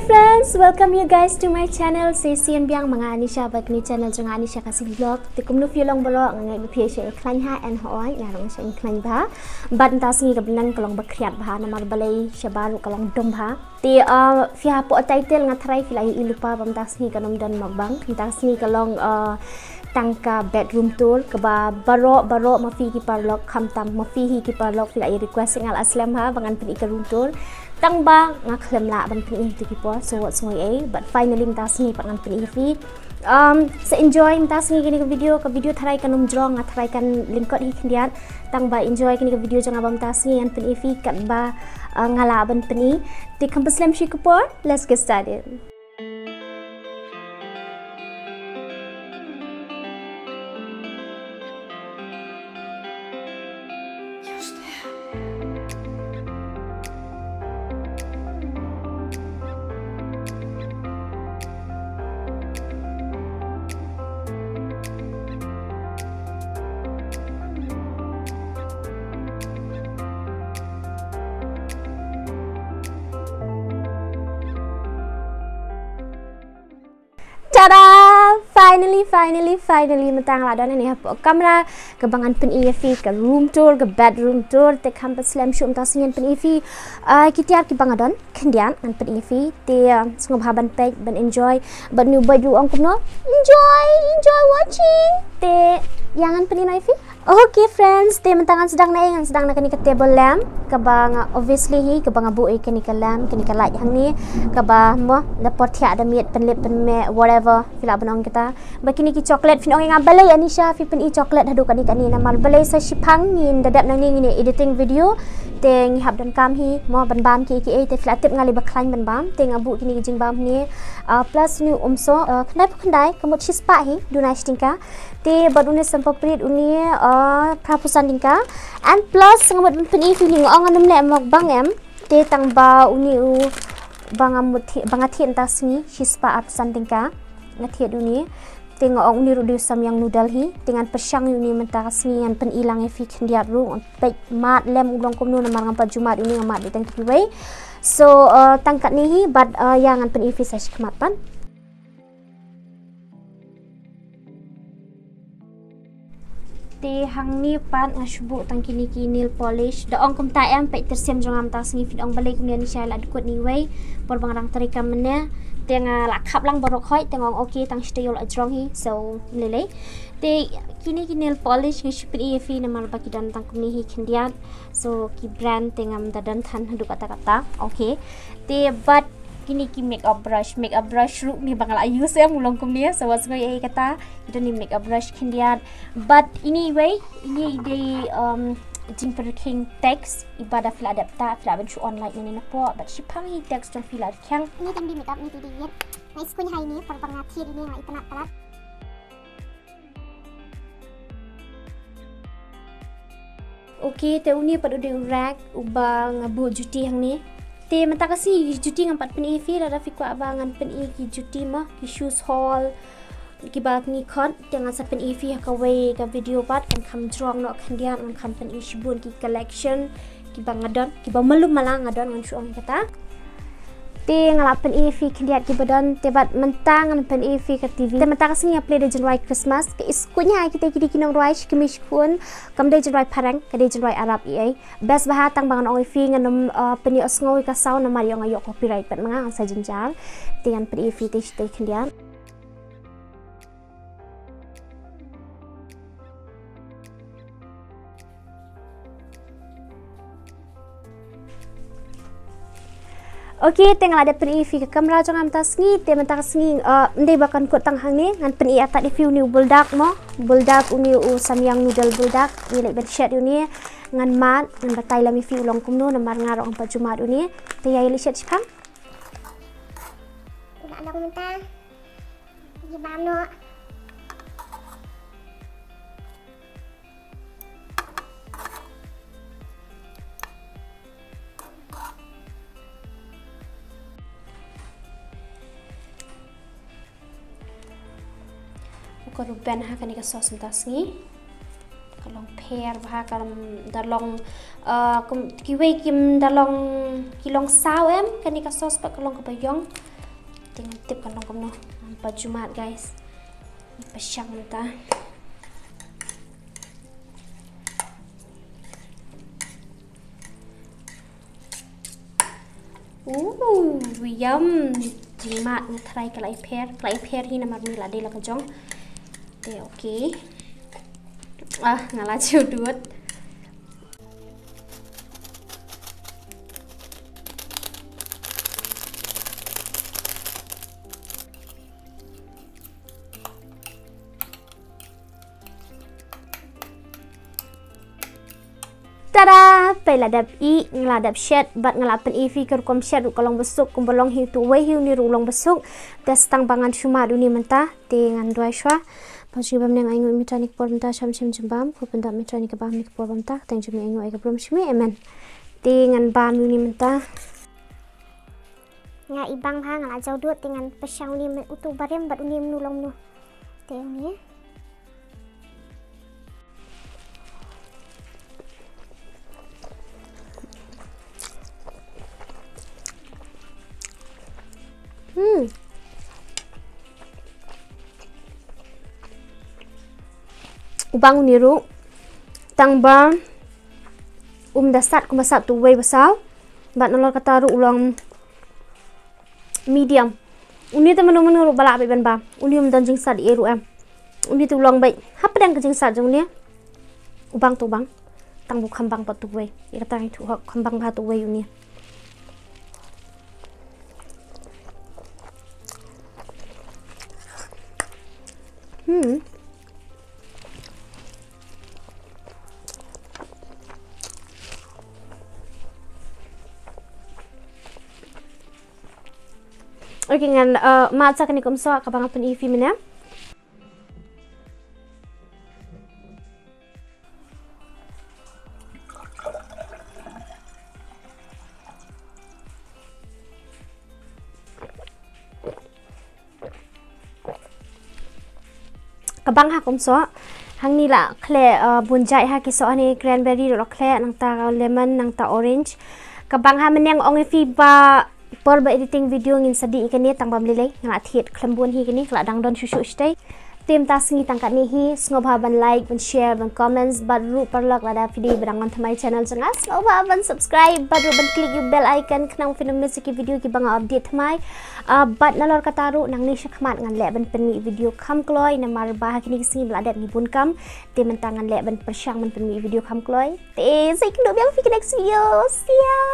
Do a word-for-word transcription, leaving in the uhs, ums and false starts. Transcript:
Friends, welcome you guys to my channel. Sa shisien biang ma nga Anisha bad kane ka channel jong nga, Anisha Khasi Vlog. Te kumno phi long baroh, nga ngeit ba phi ïa shah ïa khlaiñ ha, and hooid nga ruh nga shah ïa khlaiñ bha. Bad mynta ka sngi ka bneng ka long ba khriat bha namar balei shabar ruh ka long dom bha. Te, uh, phi hapoh title nga tharai phi la ïohi lypa ba mynta ka sngi kan ym don mukbang. Mynta ka sngi ka long, uh, tang ka bedroom tour, kaba baroh baroh ma phi ki paralok, khamtam ma phi hi ki paralok phi la ïa request, nga la slem bha ba ngan pyni ka room tour. Tang ba nga khlem lah ban pyni ha kito ki por, so wat sngew ei, but finally mynta ka sngi pat ngan pyni ha phi. Um, sa enjoy mynta ka sngi kane ka video, ka video tharai kan ym jrong, nga tharai kan lyngkot hi khyndiat. Tang ba enjoy kane ka video jong nga ba mynta ka sngi ngan pyni ha phi katba, uh, nga lah ban pyni. Te khlem pynslem shuh ki por, let's get started. Ta-da! Finally, finally, finally, mynta nga la don hangne hapoh kamra kaba ngan pyni ïa phi, ka room tour, ka bedroom tour. Te khlem pynslem shuh, mynta ka sngi ngan pyni ïa phi, ah, ki tiar kiba nga don khyndiat ngan pyni ïa phi. Te, ah, sngewbha ban peit, ban enjoy. Bad une u beit ruh u ong kumno, enjoy, enjoy watching. Te ïa ngan pyni noh ïa phi. Okay friends, te mynta ngan sdang na ei, ngan sdang na kane ka table lamp, kaba nga obviously hi, kaba nga buh ïa kane ka lamp, kane ka light hangne, kaba mo, da por thiah da miet pynlip pynmeh, whatever phi lah ban ong kita. Ba kine ki chocolate, phin ong ïa nga balei Anisha phi pyni chocolate haduh kane kane, namar balei sa shiphang ngin da dep nangne ngin ïa editing video, te ngi hap donkam hi mo ban bam kiei kiei, te phi la tip nga lei ba khlaiñ ban bam, te nga buh kine ki jingbam hangne, ah, plus une u umsoh, ah, khyndai phew khyndai, ka mut shispah hi, duna shi tyngka. Te bad une sompaprit une, ah, phra phew san tyngka. And plus nga mut ban pyni ïa phi une, nga ong ngan ym leh mukbang em. Te tang ba une u ba nga mut thied, ba nga thied mynta ka sngi, shispah ar phew san tyngka nga thied une. Te nga ong une ruh dei u samyang noodle hi. Te ngan pyrshang ïa une mynta ka sngi, ngan pyni lang ïa phi khyndiat ruh, ngan peit mad lem u long kumno namar ngam pat ju mad ïa une, nga mad beit tang kiwei. So, ah, tang katne hi bad, ah, ïa ngan pyni ïa phi sa shi khmat pat. Te hangne pat nga shu buh tang kine ki nail polish. Da ong kumta em, peit tyrsiem jong nga mynta ka sngi, phin ong balei kumne Anisha la dkut na iwei por ba nga dang trei kam mynne. Te nga la khap lang baroh khoit, te nga ong okay, tang shi taïew la jrong hi, so lei lei. Te kine ki nail polish nga shu pyni ïa phi namar ba ki don tang kumne hi khyndiat. So ki brand te ngam da don than haduh katta katta. Okay. Te bad kine ki makeup brush, makeup brush ruh une ba nga la use em u long kumne, so wat sngew ei kata. Ki don ne makeup brush khyndiat. Bad ine iwei, ine i dei, um, jingpyrkhing text, iba da phi la dep ta, phi lah ban shu on light nangne napoh, bad shiphang hi text jong phi la rkhiang. Ine i dei makeup, ine i dei ïit. Nga i skuiñ ha ine por ba nga thied ine, nga itynnad palat. Okay, te une pat u dei u rack uba nga buh juti hangne. Te mynta ka sngi juti ngam pat pyni ïa phi, lada phi kwah ba ngan pyni ki juti mo, ki shoes haul, kiba ngi khot, te ngan sa pyni ïa phi ha kawei ka video pat, kan kham jrong noh khyndiat, ngan kham pyni shibun ki collection kiba nga don, kiba malu mala nga don, ngan shu ong kata. Te nga la pyni ïa phi khyndiat kiba don, te bad mynta ngan pyni ïa phi ka T V. Te mynta ka sngi nga plie da jingrwai Christmas, ka i skuiñ ha kita ki dei ki nongrwai shi kmie shi khun, kam dei jingrwai phareng, ka dei jingrwai Arab ei ei. Best bha, tang ba ngan ong ïa phi ngan ym, uh, pynïohsngew ïa ka sound namar ïoh nga ïoh copyright pat ma nga, ngan sa jynjar. Te ngan pyni ïa phi te shi te khyndiat. Okay, te nga la dep pyni ïa phi ka kamra jong nga mynta ka sngi, te mynta ka sngi, uh, ym dei ba kan kut tang hangne, ngan pyni ïa tad ïa phi une u buldak mo, buldak une u samyang noodle buldak, ïa leit ban shet ïa une, ngan mad, ngan batai lem ïa phi u long kumno, namar nga ruh ngam pat ju mad une, te ïa leit shet shiphang. Nga long mynta. Ngi bam noh. Ka ruben ha kane ka sauce mynta sngi. Ka long pher bha, ka long da long, uh, kum, kiwei kim da long, ki long saw em, kane ka sauce pat ka long kaba ïong. Ngan tip kan long kumno. Namar ba ju mad, guys. Pyrshang mynta. Ooh, yum. Jingmad nga try ka la ipher, ka la ipher hi namar ni la dei la ka jong. Te okay. Ah, nga la ju dud. Tada! Pei la dep i, nga la dep shet, bad nga la pyni phi ka rukom shet ruh ka long basuk, kumba long hi utu uwei hi uni ruh u long basuk. Te tang ba ngan shu mad uni mynta, te ngan duwai shuwa. Pynshong bam neng ainguh mitra ni ka por mynta sham shim jim bam, ko pyndap mitra ni ka bam ni ka por bam ta, teng jim ainguh ai ka brum shim, amen. Te ngan bam uni mynta. Nga i bang ha, nga la jaw dud, te ngan pyrshang uni utu barim bad uni mnu long mnu. Te uni. Hmm. U bang uni ruh tang ba um da sat kumba sat tu wei ba saw. Bad nalor kata ruh u long medium. Uni te mano mano ruh ba lah bad ban ba. Uni um don jingsat ïa ruh em. Uni te u long bad hapdeng ka jingsat jong uni. U bang tu bang. Tang bu kham bang pat tu wei. Ïa kata ngi tu hok kham bang ba tu wei uni. Hmm. Okay, ngan, uh, mad sa kane kumsoh ka bang pyn-i phi mynne. Ka bang ha kumsoh. Hangne la khleh, uh, bun jait ha ki soh, hangne cranberry la khleh, nangta lemon, nangta orange. Ka bang ha mynne ong ïa phi ba por ba editing video ngin sa dih ïa kane tang bym lei lei, nga la thied khlem bun hi kane, ka la dang don shuh shuh shatei. Te mynta sngi tang katne hi, sngewbha ban like, ban share, ban comments, bad ruh paralok lada phi dei ba dang wan thymmai channel jong nga, sngewbha ban subscribe, bad ruh ban click ïa u bell icon khnang phin ym miss ïa ki video kiba nga update thymmai. Ah, bad nalor kata ruh nangne shakhmat ngan leh ban pynmih video kham kloi namar ba ha kine ki sngi ba la dep ngi bun kam. Te mynta ngan leh ban pyrshang ban pynmih video kham kloi. Te sa ïakynduh biang phi ka next video. See ya.